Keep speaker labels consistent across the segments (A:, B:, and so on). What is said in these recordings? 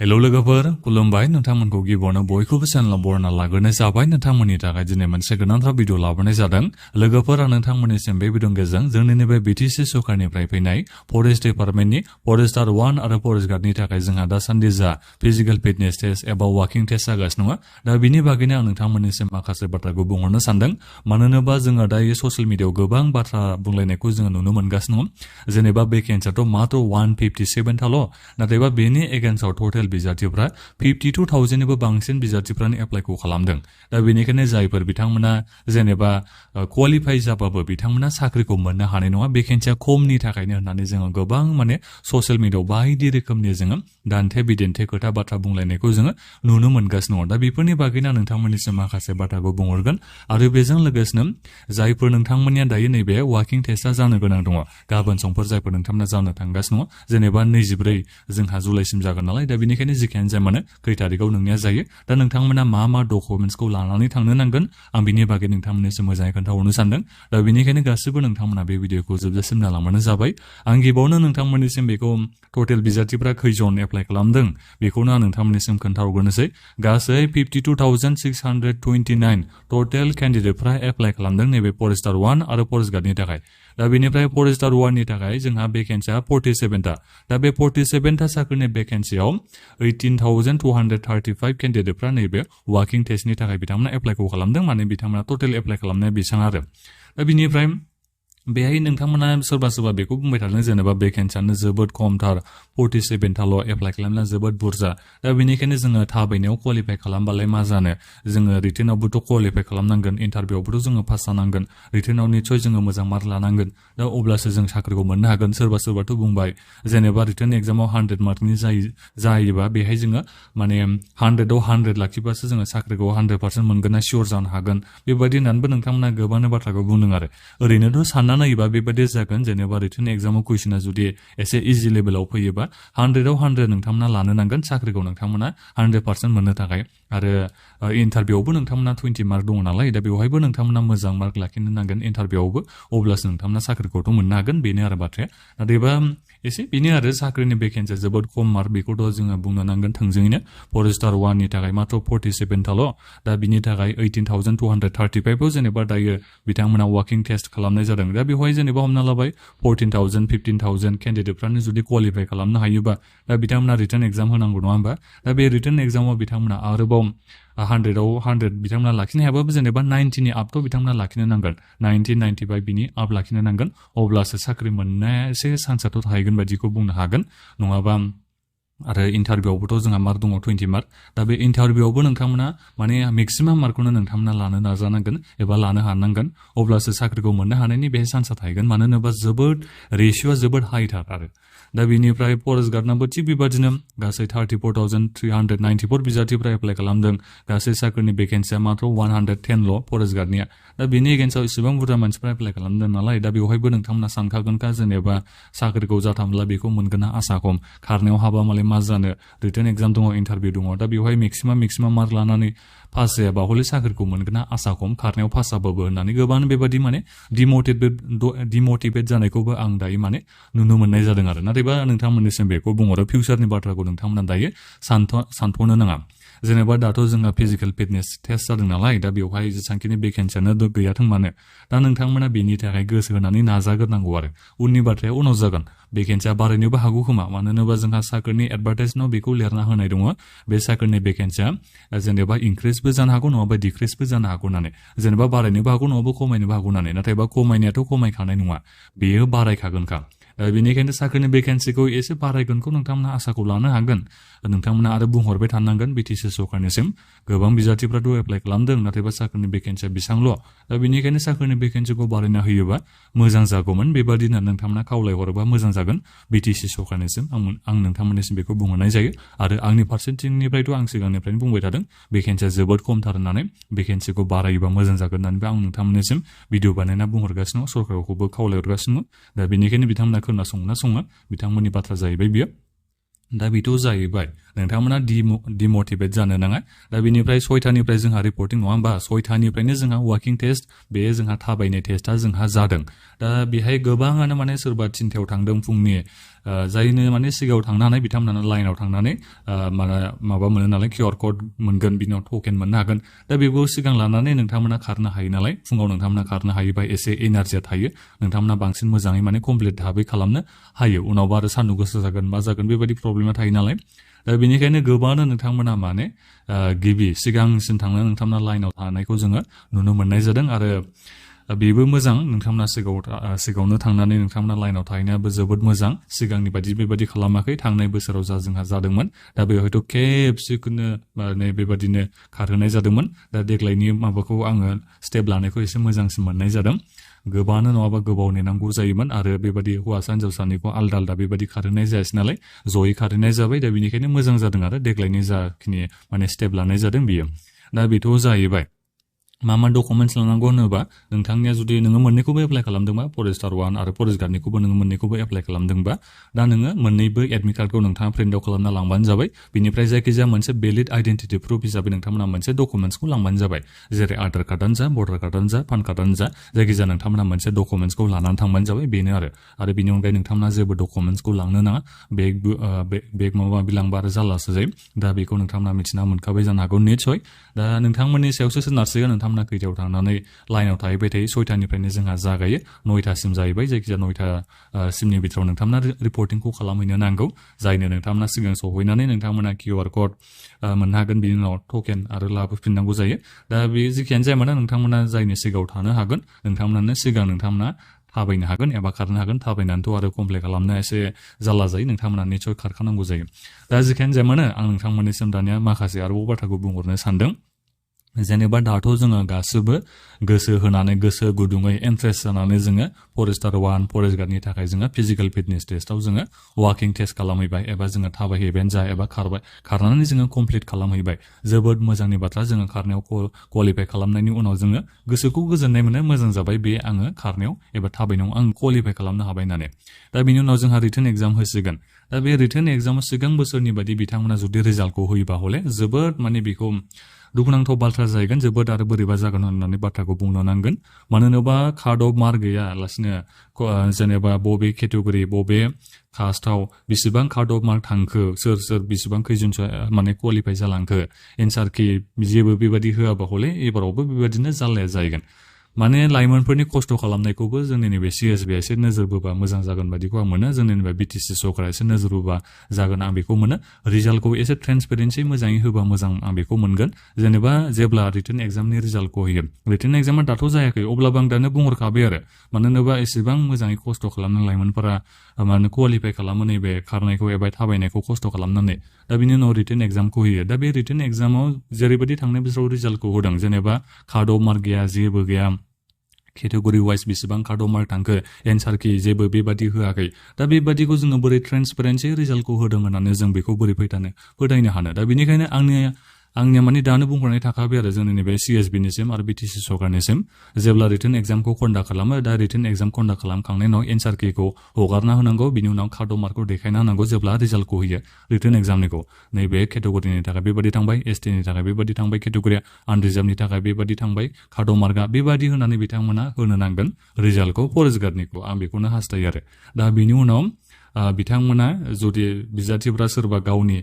A: hello लोगोफोर खुलुमबाय नोंथांमोनखौ गिबियावनो बयखौबो चेनेलाव बरायना लाग्रोनाय जाबाय नोंथांमोननि थाखाय दिनै मोनसे गोनांथार भिडिअ लाबोनाय जादों लोगोफोर आं नोंथांमोननिसिम बे भिडिअनि गेजेरजों जोंनि नैबे BTC सरकारनिफ्राय फैनाय फरेस्ट डिपार्टमेन्टनि फरेस्टार 1 आरो फरेस्ट गार्डनि थाखाय जोंहा दासान्दि जा फिजिकेल फिटनेस टेस्ट एबा वाकिं टेस्ट जागासिनो दङ दा बिनि बागैनो आं नोंथांमोननिसिम माखासे बाथ्राखौ बुंहरनो सानदों मानो होनोबा जोङो दायो ससियेल मिडियायाव गोबां बाथ्रा बुंलायनायखौ जोङो नुनो मोनगासिनो दङ जेनेबा भेकेन्सियाथ' मात्र 157 थाल' नाथायबा बेनि एगेन्स्टआव टटेल बिजाथिफ्रा 52,000 निबो बांसिन बिजाथिफ्रानो एप्लाइखौ खालामदों दा बेनिखायनो जायफोर बिथांमोना जेनेबा क्वालिफाइ जाबाबो बिथांमोना साख्रिखौ मोननो हानाय नङा भेकेन्सिया खमनि थाखायनो होननानै जोङो गोबां ससियेल मिडियायाव बायदि रोखोमनि जोङो दान्थे बिदिन्थे खोथा बाथ्रा बुंलायनायखौ जोङो नुनो मोनगासिनो दङ दा बेफोरनि बागैनो नोंथांमोननिसिम माखासे बाथ्राखौ बुंहरगोन आरो बेजों लोगोसेनो जायफोर नोंथांमोननिया दायो नैबे वाकिं टेस्टआ जानो गोनां दङ गाबोन समफोर जायफोर नोंथांमोना जानो थांगासिनो दङ जेनेबा 24 जोंहा जुलाइसिम जागोन नालाय दा बेनिखायनो जिखियानो जाया मानो खै थारिखआव नोंनिया जायो दा नोंथांमोना मा डकुमेन्ट्सखौ लानानै थांनो नांगोन आं बिनि बागै नोंथांमोननिसिम मोजाङै खोन्थाहरनो सानदों दा बेनिखायनो गासिबो नोंथांमोना बे भिडिअखौ जोबजासिम नायलांबानो जाबाय आं गिबियावनो नोंथांमोननिसिम बेखौ टटेल बिजाथिफ्रा खैजन एप्लाइ खालामदों बेखौनो आं नोंथांमोननिसिम खोन्थाहरग्रोनोसै गासै 52,629 टटेल केन्डिडेटफ्रा एप्लाइ खालामदों नैबे फरेस्टार 1 आरो फरेस्ट गार्डनि थाखाय दा बेनिफ्राय फरेस्टार 1 नि थाखाय जोंहा भेकेन्सिया 47 ता दा बे 47 ता साख्रिनि भेकेन्सियाव 18,235 केन्डिडेटफ्रा नैबे वाकिं टेस्टनि थाखाय बिथांमोना एप्लाइखौ खालामदों माने बिथांमोना टटेल एप्लाइ खालामनाया बेसेबां आरो दा बिनिफ्राय बेहाय नोंथांमोना सोरबा बेखौ बुंबाय थादों जेनेबा भेकेन्सियानो जोबोद खमथार 47 ताल' एप्लाइ खालामनाया जोबोद बुरजा दा बेनिखायनो जोङो थाबायनायाव क्वालिफाइ खालामबालाय मा जानो जोङो रिटेनावबोथ' क्वालिफाइ खालामनांगोन इन्टारभिउआवबोथ' जोङो पास जानांगोन रिटेनाव निसय जोङो मोजां मार्क लानांगोन दा अब्लासो जों साख्रिखौ मोननो हागोन सोरबाथ' बुंबाय जेनेबा रिटेन एग्जामाव 100 मार्कनि जायोबा बेहाय जोङो माने 100 आव 100 लाखिबासो जोङो साख्रिखौ 100% मोनगोन ना सियर जानो हागोन बेबायदि होननानैबो नोंथांमोना गोबां बाथ्राखौ बुंदों आरो ओरैनोथ' सानना नायोबा बेबायदि जागोन जेनेबा रिटेन एग्जामाव कुइसना जुदि एसे इजि लेभेलाव फैयोबा 100 आव 100 नोंथांमोना लानो नांगोन साख्रिखौ नोंथांमोना 100% मोननो थाखाय आरो इन्टारभिउआवबो नोंथांमोना 20 मार्क दङ नालाय दा बेवहायबो नोंथांमोना मोजां मार्क लाखिनो नांगोन इन्टारभिउआवबो अब्लासो नोंथांमोना साख्रिखौथ' मोननो हागोन बेनो आरो बाथ्राया नाथायबा एसे बेनो आरो साख्रिनि भेकेन्सिया जोबोद खम मार्क बेखौथ' जोङो बुंनो नांगोन थोंजोङैनो फरेस्टार 1 नि थाखाय मात्र 47 ताल' दा बिनि थाखाय 18,235 जेनेबा दायो बिथांमोना वाकिं टेस्ट खालामनाय जादों दा बेवहाय जेनेबा हमना लाबाय 14,000 15,000 केन्डिडेटफ्रानो जुदि क्वालिफाइ खालामनो हायोबा दा बिथांमोना रिटेन एग्जाम होनांगौ नङा होमबा दा बे रिटेन एग्जामाव बिथांमोना आरोबाव 100 आव 100 बिथांमोना लाखिनो हायाबाबो जेनेबा 90 नि आपथ' बिथांमोना लाखिनो नांगोन 90 95 बिनि आप लाखिनो नांगोन अब्लासो साख्रि मोननाया एसे चान्सआथ' थाहैगोन बायदिखौ बुंनो हागोन नङाबा आरो इन्टारभिउआवबोथ' जोंहा मार्क दङ 20 मार्क दा बे इन्टारभिउआवबो नोंथांमोना माने मेक्सिमाम मार्कखौनो नोंथांमोना लानो नाजानांगोन एबा लानो हानांगोन अब्लासो साख्रिखौ मोननो हानायनि बेहाय चान्सआ थाहैगोन मानो होनोबा जोबोद रेशिय'आ जोबोद हाइथार आरो दा बिनिफ्राय फरेस्ट गार्डनाबो थिग बेबादिनो गासै 34,394 बिजाथिफ्रा एप्लाइ खालामदों गासै साख्रिनि भेकेन्सिया मात्र 110ल' फरेस्ट गार्डनिया दा बेनि एगेन्स्टआव इसेबां बुरजा मानसिफ्रा एप्लाइ खालामदों नालाय दा बेवहायबो नोंथांमोना सानखागोनखा जेनेबा साख्रिखौ जाथामब्ला बेखौ मोनगोना आसा खम खारनायाव हाबा मालाय मा जानो रिटेन एग्जाम दङ इन्टारभिउ दङ दा बेवहाय मेक्सिमाम मार्क लानानै पास जायाबा हले साख्रिखौ मोनगोना आसा खम खारनायाव पास जाबाबो होननानै गोबां बेबादि माने डिमटिभेट जानायखौबो आं दायो माने नुनो मोननाय जादों आरो नाथायबा नोंथांमोननिसिम बेखौ बुंहरो फिउचारनि बाथ्राखौ नोंथांमोना दायो सानथ'नो नाङा जेनेबा दाथ' जोंहा फिजिकेल फिटनेस टेस्ट जादों नालाय दा बेवहाय जेसांखिनि भेकेन्सियानो गैयाथों मानो दा नोंथांमोना बेनि थाखाय गोसो होनानै नाजाग्रोनांगौ आरो उननि बाथ्राया उनाव जागोन भेकेन्सिया बारायनोबो हागौ खोमा मानो होनोबा जोंहा साख्रिनि एडभार्टाइजमेन्टआव बेखौ लिरना होनाय दङ बे साख्रिनि भेकेन्सिया जेनेबा इनक्रिजबो जानो हागौ नङाबा डिक्रिजबो जानो हागौ होननानै जेनेबा बारायनोबो हागौ नङाबा खमायनोबो हागौ होननानै नाथायबा खमायनायाथ' खमायखानाय नङा बेयो बारायखागोनखा बेनिखायनो साख्रिनि भेकेन्सिखौ एसे बारायगोनखौ नोंथांमोना आसाखौ लानो हागोन नोंथांमोना आरो बुंहरबाय थानांगोन BTC सरकारनिसिम गोबां बिजाथिफ्राथ' एप्लाइ खालामदों नाथायबा साख्रिनि भेकेन्सिया बेसांल' दा बेनिखायनो साख्रिनि भेकेन्सिखौ बारायना होयोबा मोजां जागौमोन बेबादिनो नोंथांमोना खावलायहरोबा मोजां जागोन BTC सरकारनिसिम आं नोंथांमोननिसिम बेखौ बुंहरनाय जायो आरो आंनि फारसेथिंनिफ्रायथ' आं सिगांनिफ्रायनो बुंबाय थादों भेकेन्सिया जोबोद खमथार होननानै भेकेन्सिखौ बारायोबा मोजां जागोन होननानैबो आं नोंथांमोननिसिम भिडिअ बानायना बुंहरगासिनो सरकारखौबो खावलायहरगासिनो दा बेनिखायनो बिथांमोना खोनासङो बिथांमोननि बाथ्रा जाहैबाय बियो दा बेथ' जाहैबाय नोंथांमोना डिमटिभेट जानो नाङा दा बेनिफ्राय 6टानिफ्राय जोंहा रिपर्टिं नङा होमबा 6टानिफ्रायनो जोंहा वाकिं टेस्ट बे जोंहा थाबायनाय टेस्टआ जोंहा जादों दा बेहाय गोबाङानो माने सोरबा 3टायाव थांदों फुंनि जायनो माने सिगाङाव थांनो हानाय बिथांमोना लाइनाव थांनानै माबा मोनो नालाय QR कड मोनगोन बिनाव टकेन मोननो हागोन दा बेखौ सिगां लानानै नोंथांमोना खारनो हायो नालाय फुङाव नोंथांमोना खारनो हायोबा एसे एनार्जिया थायो नोंथांमोना बांसिन मोजाङै माने कमप्लिट भाबै खालामनो हायो उनावबा आरो सान्दुं गोसा जागोन मा जागोन बेबायदि प्रब्लेमा थायो नालाय दा बेनिखायनो गोबाङानो नोंथांमोना माने सिगांसिन थांनो नोंथांमोना लाइनाव थानायखौ जोङो नुनो मोननाय जादों आरो बेबो मोजां नोंथांमोना सिगाङावनो थांनानै नोंथांमोना लाइनाव थाहैनायाबो जोबोद मोजां सिगांनि बायदि बेबायदि खालामाखै थांनाय बोसोराव जोंहा जादोंमोन दा बेवहायथ' खेबसेखौनो माने बेबादिनो खारहोनाय जादोंमोन दा देग्लायनि माबाखौ आङो स्टेप लानायखौ एसे मोजांसिन मोननाय जादों गोबाङानो नङाबा गोबाव नेनांगौ जायोमोन आरो बेबादि हौवासा हिन्जावसानिखौ आलदा आलदा बेबादि खारहोनाय जायासै नालाय जयै खारहोनाय जाबाय दा बेनिखायनो मोजां जादों आरो देग्लायनि जाखिनि माने स्टेप लानाय जादों बियो दा बेथ' जाहैबाय मा डकुमेन्टस लानांगौ होनोबा नोंथांनिया जुदि नोङो मोननैखौबो एप्लाइ खालामदोंबा फरेस्टार 1 आरो फरेस्ट गार्डनिखौबो नोङो मोननैखौबो एप्लाइ खालामदोंबा दा नोङो मोननैबो एडमिट कार्डखौ नोंथाङा प्रिन्ट आउट खालामना लांबानो जाबाय बिनिफ्राय जायखिजाया मोनसे भेलिड आइडेन्टिटि प्रुफ हिसाबै नोंथांमोना मोनसे डकुमेन्ट्सखौ लांबानो जाबाय जेरै आधार कार्डआनो जा भटार कार्डआनो जा पान कार्डआनो जा जायखिजाया नोंथांमोना मोनसे डकुमेन्ट्सखौ लानानै थांबानो जाबाय बेनो आरो बिनि अनगायै नोंथांमोना जेबो डकुमेन्ट्सखौ लांनो नाङा बेग माबा माबि लांबा आरो जारलासो जायो दा बेखौ नोंथांमोना मिथिना मोनखाबाय जानो हागौ निस्सय दा नोंथांमोननि सायावसो सोनारसिगोन नोंथांमोना खैथायाव थांनानै लाइनाव थाहैबाय थायो 6टानिफ्रायनो जोंहा जागायो 9टासिम जाहैबाय जायखिजाया 9टासिमनि बिथोराव नोंथांमोना रिपर्टिंखौ खालामहैनो नांगौ जायनो नोंथांमोना सिगां सहैनानै नोंथांमोना QR कड मोननो हागोन बिनि उनाव टकेन आरो लाबोफिननांगौ जायो दा बे जेखियानो जाया मानो नोंथांमोना जायनि सिगाङाव थानो हागोन नोंथांमोना थाबायनो हागोन एबा खारनो हागोन थाबायनानैथ' आरो कमप्लिट खालामनो एसे जारला जायो नोंथांमोना निस्सय खारखानांगौ जायो दा जेखियानो जाया मानो आं नोंथांमोननिसिम दानिया माखासे आरोबाव बाथ्राखौ बुंहरनो सानदों जेनेबा दाथ' जोङो गासैबो गोसो होनानै गोसो गुदुङै इन्ट्रेस्ट जानानै जोङो फरेस्टार 1 फरेस्ट गार्डनि थाखाय जोङो फिजिकेल फिटनेस टेस्टआव जोङो वाकिं टेस्ट खालामहैबाय एबा जोङो थाबायहैबायानो जा एबा खारनानै जोङो कमप्लिट खालामहैबाय जोबोद मोजांनि बाथ्रा जोङो खारनायाव क्वालिफाइ खालामनायनि उनाव जोङो गोसोखौ गोजोननाय मोनो मोजां जाबाय बे आङो खारनायाव एबा थाबायनायाव आं क्वालिफाइ खालामनो हाबाय होननानै दा बिनि उनाव जोंहा रिटेन एग्जाम होसिगोन दा बे रिटेन एग्जामाव सिगां बोसोरनि बायदि बिथांमोना जुदि रिजाल्टखौ होयोबा हले जोबोद माने बेखौ दुखुनांथाव बाथ्रा जाहैगोन जोबोद आरो बोरैबा जागोन होननानै बाथ्राखौ बुंनो नांगोन मानो होनोबा कार्ड अफ मार्क गैयालासिनो जेनेबा बबे केटेगरि बबे कास्टआव बेसेबां कार्ड अफ मार्क थांखो सोर बेसेबां खैजोन माने क्वालिफाइ जालांखो एन्सार कि जेबो बेबायदि होआबा हले एबारावबो बेबायदिनो जाल्लाया जाहैगोन माने लाइमोनफोरनि खस्थ' खालामनायखौबो जोंनि नैबे CSB एसे नोजोर बोबा मोजां जागोन बायदिखौ आं मोनो जोंनि नैबे BTC सरकारा एसे नोजोर बोबा जागोन आं बेखौ मोनो रिजाल्टखौ एसे ट्रेन्सपेरेन्सि मोजाङै होबा मोजां आं बेखौ मोनगोन जेनेबा जेब्ला रिटेन एग्जामनि रिजाल्टखौ होयो रिटेन एग्जामा दाथ' जायाखै अब्लाबो आं दानो बुंहरखाबाय आरो मानो होनोबा एसेबां मोजाङै खस्थ' खालामनो लाइमोनफोरा माने क्वालिफाइ खालामो नैबे खारनायखौ एबा थाबायनायखौ खस्थ' खालामनानै दा बिनि उनाव रिटेन एग्जामखौ होयो दा बे रिटेन एग्जामाव जेरैबायदि थांनाय बोसोराव रिजाल्टखौ होदों जेनेबा कार्ड अफ मार्क गैया जेबो गैया केटेगरि वाइज बेसेबां कार्ड अफ मार्क थांखो एन्सार कि जेबो बेबादि होआखै दा बेबादिखौ जोङो बोरै ट्रेन्सपेरेन्सि रिजाल्टखौ होदों होननानै जों बेखौ बोरै फोथायनो हानो दा बेनिखायनो आंनिया माने दानो बुंहरनाय थाखाबाय आरो जोंनि नैबे CSBनिसिम आरो BTC सरकारनिसिम जेब्ला रिटेन एग्जामखौ कन्डाक्ट खालामो दा रिटेन एग्जाम कन्डाक्ट खालामखांनायनि उनाव एन्सार किखौ हगारना होनांगौ बिनि उनाव कार्ड अफ मार्कखौ देखायना होनांगौ जेब्ला रिजाल्टखौ होयो रिटेन एग्जामनिखौ नैबे केटेगरिनि थाखाय बेबादि थांबाय STनि थाखाय बेबादि थांबाय केटेगरिया आनरिजार्भनि थाखाय बेबादि थांबाय कार्ड अफ मार्कआ बेबादि होनानै बिथांमोना होनो नांगोन रिजाल्टखौ फरेस्ट गार्डनिखौ आं बेखौनो हास्थायो आरो दा बिनि उनाव बिथांमोना जुदि बिजाथिफ्रा सोरबा गावनि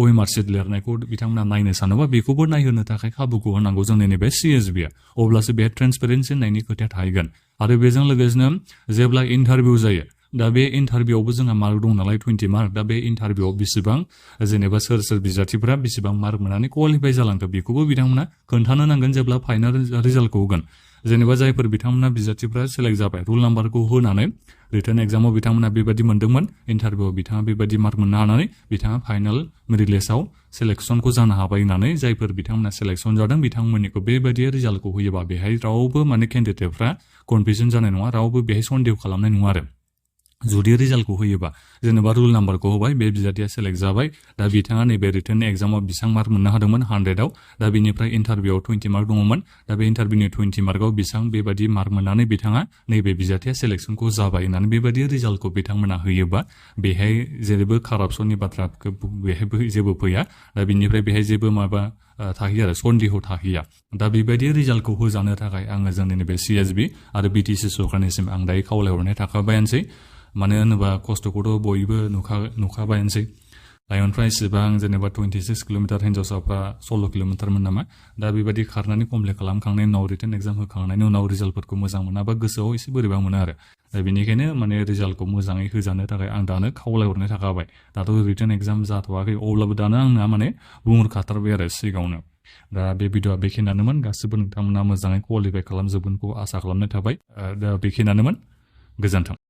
A: OMR सिट लिरनायखौ बिथांमोना नायनो सानोबा बेखौबो नायहोनो थाखाय खाबुखौ होनांगौ जोंनि नैबे CSBआ अब्लासो बे ट्रेन्सपेरेन्सि होननायनि खोथाया थाहैगोन आरो बेजों लोगोसेनो जेब्ला इन्टारभिउ जायो दा बे इन्टारभिउआवबो जोंहा मार्क दं नालाय 20 मार्क दा बे इन्टारभिउआव बेसेबां जेनेबा सोर बिजाथिफ्रा बेसेबां मार्क मोननानै क्वालिफाइ जालांखो बेखौबो बिथांमोना खोन्थानो नांगोन जेब्ला फाइनाल रिजाल्टखौ होगोन जेनेबा जायफोर बिथांमोना बिजाथिफ्रा सेलेक्ट जाबाय रुल नाम्बारखौ होनानै रिटेन एग्जामाव बिथांमोना बेबायदि मोन्दोंमोन इन्टारभिउआव बिथाङा बेबायदि मार्क मोननो हानानै बिथाङा फाइनाल मेरिट लिस्टआव सेलेक्सनखौ जानो हाबाय होननानै जायफोर बिथांमोना सेलेक्सन जादों बिथांमोननिखौ बेबायदि रिजाल्टखौ होयोबा बेहाय रावबो माने केन्डिडेटफ्रा कनफिउजन जानाय नङा रावबो बेहाय सन्देह खालामनाय नङा जुदि रिजाल्टखौ होयोबा जेनेबा रुल नाम्बारखौ होबाय बे बिजाथिया सेलेक्ट जाबाय दा बिथाङा नैबे रिटेन एग्जामाव बेसेबां मार्क मोननो हादोंमोन 100आव दा बिनिफ्राय इन्टारभिउआव 20 मार्क दङमोन दा बे इन्टारभिउनि 20 मार्कआव बेसेबां बेबायदि मार्क मोननानै बिथाङा नैबे बिजाथिया सेलेक्सनखौ जाबाय होननानै बेबायदि रिजाल्टखौ बिथांमोना होयोबा बेहाय जेरैबो कारापसननि बाथ्रा बेहायबो जेबो फैया दा बिनिफ्राय बेहाय जेबो माबा थाहैया आरो सन्देह थाहैया दा बेबायदि रिजाल्टखौ होजानो थाखाय आङो जोंनि नैबे CSB आरो BTC सरकारनिसिम आं दायो खावलायहरनाय थाखाबायानोसै मानो होनोबा खस्थ'खौथ' बयबो नुखाबायानोसै लाइमोनफ्रा इसेबां जेनेबा 26 किल'मिटार हिन्जावसाफ्रा 16 किल'मिटारमोन नामा दा बेबायदि खारनानै कमप्लिट खालामखांनायनि उनाव रिटेन एग्जाम होखांनायनि उनाव रिजाल्टफोरखौ मोजां मोनाबा गोसोआव एसे बोरैबा मोनो आरो दा बेनिखायनो माने रिजाल्टखौ मोजाङै होजानो थाखाय आं दानो खावलायहरनाय थाखाबाय दाथ' रिटेन एग्जाम जाथ'वाखै अब्लाबो दानो आंना माने बुंहरखाथारबाय आरो सिगाङावनो दा बे भिडिअआ बेखिनियानोमोन गासिबो नोंथांमोना मोजाङै क्वालिफाइ खालामजोबगोनखौ आसा खालामनाय थाबाय दा बेखिनियानोमोन गोजोन्थों